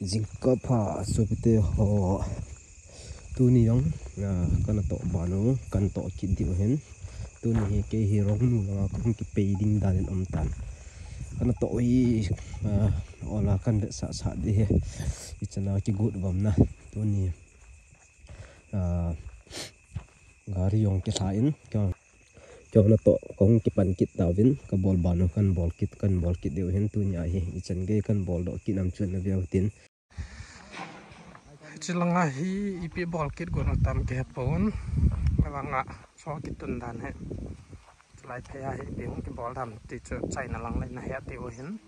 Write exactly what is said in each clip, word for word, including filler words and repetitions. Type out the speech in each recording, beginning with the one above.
Jingkah pha sopite ho. Tuni jong, ah, kana toh ban u, kana toh kit diu ahin. Tuni hi kei hi Rongnu langa kahung kipei ding dan in um tan. Kana toh hi, ah, ola kan vetsah sah ding ahi. Ichan a kigot vam na. Tuni, ah, gari jong kilha in. Kei, kei natoh kahung kipan kit tauvin, kabol ban u kan bol kit, kan bol kit diu ahin tuni a hi. Ichan gei kan bol doh kit nam chu naveu tin. Chulanga hi ipi bol kit gon u tam kihepon. Langa so kitun dan hi. Chulai phei a hi ipi hung kibol dam ti chu China lang le nahet diu ahin.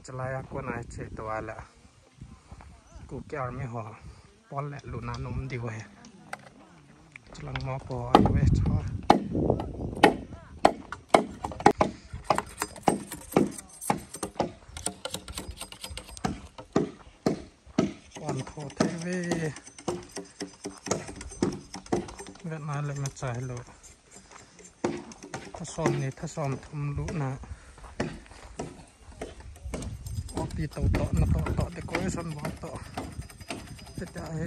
Chulai a kona che to a le Kuki Army ho pol le luna nom diu ahi. Chulang mo po a ve cho. Wan pho thei ve. Vet na le ma chai lo. Thasom ni thasom thum lu na. Opi to to na to to decoration bol to. Te ta he.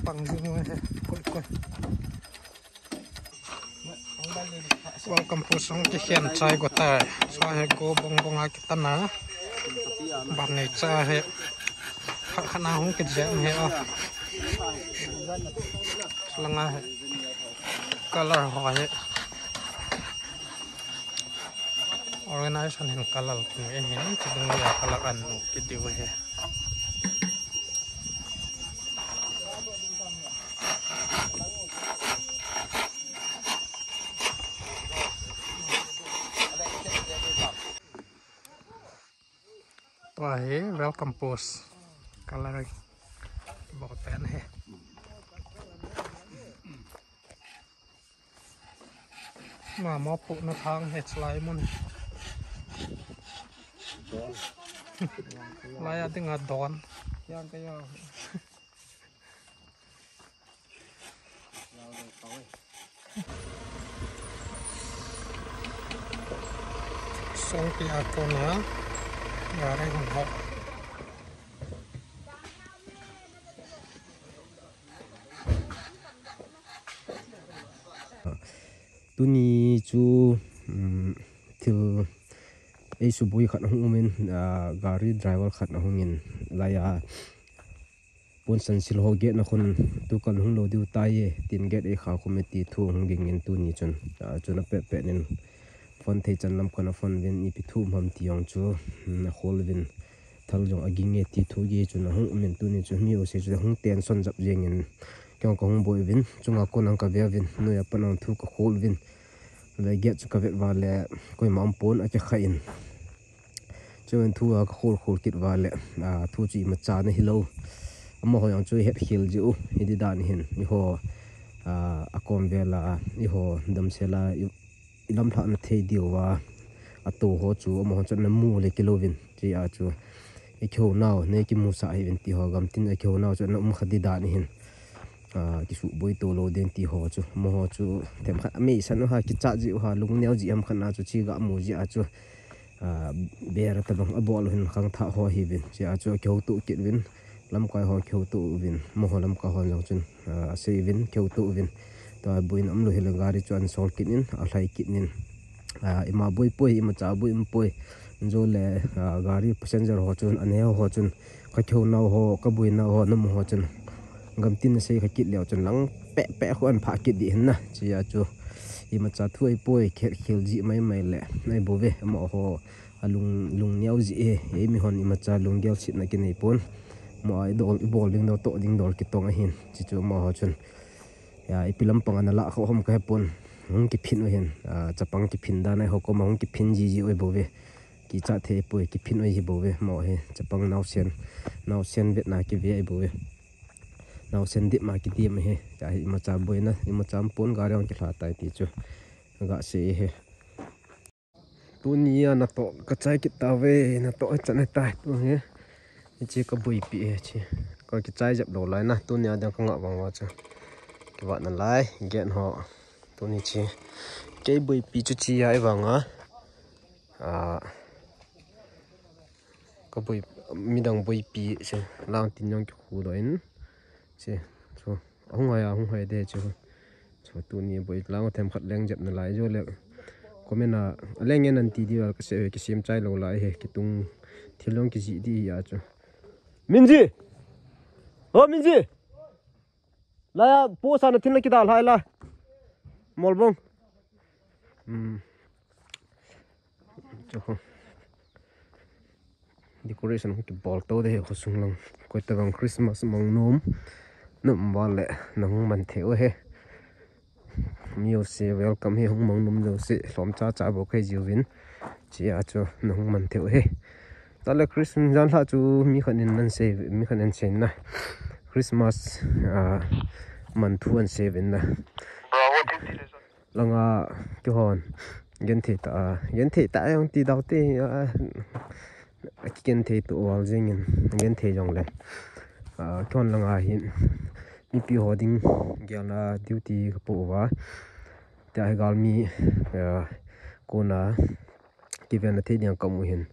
Pang jing he. Koi koi. Welcome post hung kikhen chai go tai. Sa he go bong bong a kitana. Ban nei cha he. Kha kha na hung kijep he a. Langa he. Color ho he. Organization hin color kum e hin chidung ya color an nu kidiu he. Tua hi welcome post. Coloring. Bol pen hi. Ma mo pu na thang hi chlai mun. Lai a ding a don. Yang ka yang. Songpi a kona gari hung hot. Tuni chu, um, thil eisuboi khat ahung umin, ah, gari driver khat ahungin, laiya, Ponsan sil ho gate na khun tu kan hung lou diu tai e, tin gate ei kha khum e ti thu hung ging in tuni chun. Ah, chun apet pet in phone thei chan lam kana phone uvin ipi thu um ham ti jong chu, hmm, akhol uvin thal jong aging e ti thu gei chun ahung um in tuni chu mi ho sei chu hung tension jap jeng in kei jong kahung boi uvin chunga kon ang kave uvin noiya pat ang thu kakhol uvin le gate chu kavet uva le koima um pon akikha in. Chuin thu a kakhol khol kit uva le, a, thu chu imacha nahi lou. Amaho jong chu ihet khel jiu, hiti dan hin, eiho, a, akom vel a, eiho damsel a, i, ilamlhah na thei diu a, ato ho chu, amaho chu ana mu le kilou vin, tia chu, ikihou nau, nei kimusah hih uvin ti ho, gamtin a kihou nau chu ana um kha di dan hin. A, kisuboi to lou ding ti ho chu, amaho chu themkhat ameisan u ha, kichat jiu ha, lungneo ji ham khat na chu, chi ga mu ji a chu, a, bera tabang abol u hin khangthah ho hi uvin, chi a chu akihouto kit uvin, lamkai ho kihouto uvin, amaho lamkai ho jong chun, a, asei uvin, kihouto uvin, tua boina umlou hile gari chu ana sol kit in, alhai kit in, a, ima boi poi, imacha boi um poi, jo le, a, gari passenger ho chun, aneo ho chun, kakihou nau ho, kaboi nau ho, namo ho chun. Gamtin asei kha kit leu chun lang peh peh khu ana phah kit di hin na. Chi a chu imacha thu ahipoi, khet khel ji mai mai le. Ahibou ve, amaho alung, lungneo ji e, eimi hon imacha lunggel setna kinei pon. Amaho idol, ibol ding dol, toh ding dol kitong ahin. Chi chu amaho chun. Ya, ipi lampang ana lah kha ham kahepon. Hung kiphin u hin, a, chapang kiphin dan a eiho koma hung kiphin ji ji u ahibou ve. Kichat thei poi, kiphin u ahibou ve, amaho hi, chapang naosen, naosen vetna kive ahibou ve. Naosen dipna kidip ahi, tia hi imacha boina, imacha um pon gari jong kilha tai ti chu. Ga sei hi. Tuni a natoh kachai kit tauve, natoh hichan ahitai, tu hi. Hiche kaboipi hiche. Kakichai jep lou lai na, tuni a ding kangah vang uva chu. Kivat nalai, gate ho. Tuni che. Kei boipi chu che a ahivanga. A, Ka boi, midang boipi se, lang tin jong kikhu doh in. Se, so, ahung hai, ahung hai de chu. So, tuni boi lang themkhat leng jep nalai jo le. Comment a, aleng ngen anti di val ka se, kisem chai lou lai he, kitung thil jong kijih di a chu. Minji! O Minji! Laiya, post a na thil na kidal hai la. Molbong. Hmm. Chu khu. Decoration kibol to de he khosung lang. Koi tabang Christmas mang nom. Nom val le nahung man thei u he. Mi jouse welcome he, hung mang nom jouse, lhom cha cha bou kei jiuvin. Chia chu nahung man thei u he. Tale Christmas jan lha chu mi khat in nan sei, mi khat in sei na. Christmas, ah, man thu an sei vin na. Langa kihon. Genthei ta, ah, genthei ta jong ti dau te, ah, kigenthei to val jing in, genthei jong le. Ah, kihon langa hin. Mipi ho ding, gelna duty ka po uva. Tia hi galmi, eh, kona kiven na thei ding ka mu hin.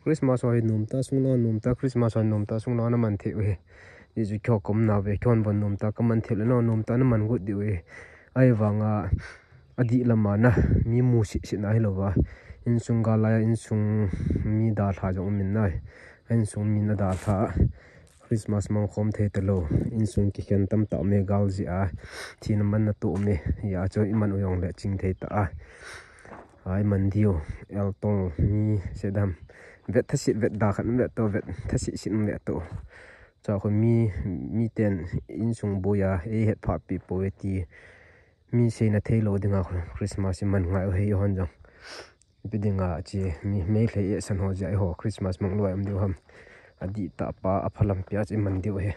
Christmas ho hi nom ta sung na nom ta, Christmas ho nom ta sung na na man thei u hi. Ni chu kho kom na ve, khon bon nom ta, ka man thei le na nom ta na man got di u hi. Ai vanga, adih lama na, mi mu si si na hi lova. Insung galai, insung mi dalha jong min na. Insung mi na dalha. Christmas mang khom thei ta lou, insung kikhen tam ta me gal ji a, thina man na to me, ya chu i man u jong le ching thei ta a. Ai man diu, el tol mi se dam. Vet tha sit vet da khan vet to, vet tha sit sit vet to. Cha khu mi, mi ten insung boi a, ei het pha pi po e ti. Mi sei na thei lou dinga khu Christmas i man ngai u hei hon jong. Ipi dinga chi mi mei lhei e san ho jia i ho Christmas mang lou am diu ham. Adih ta pa a phalam pia chi man diu he.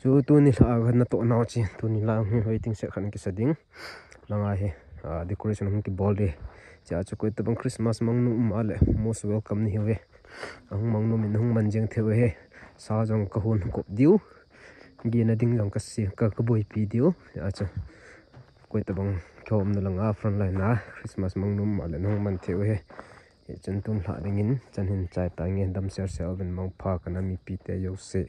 Chu tuni lha a na to nau chi, tuni lha hi waiting shed khan kisa ding. Langa hi, ah, decoration hung kibol de. Chia chu koi tabang Christmas mang nom a le most welcome ni hi ve. Ahung mang nom in hung man jeng thei u he. Sa jong ka hun kop diu. Gena ding jong ka si, ka, ka boipi diu. Acha. Koi tabang khom na langa front line a Christmas mang nom a le nung man thei u he. Hi chun tun lha dingin chan hin chai ta nge dam ser ser vin mang pha ka na mipi te jouse.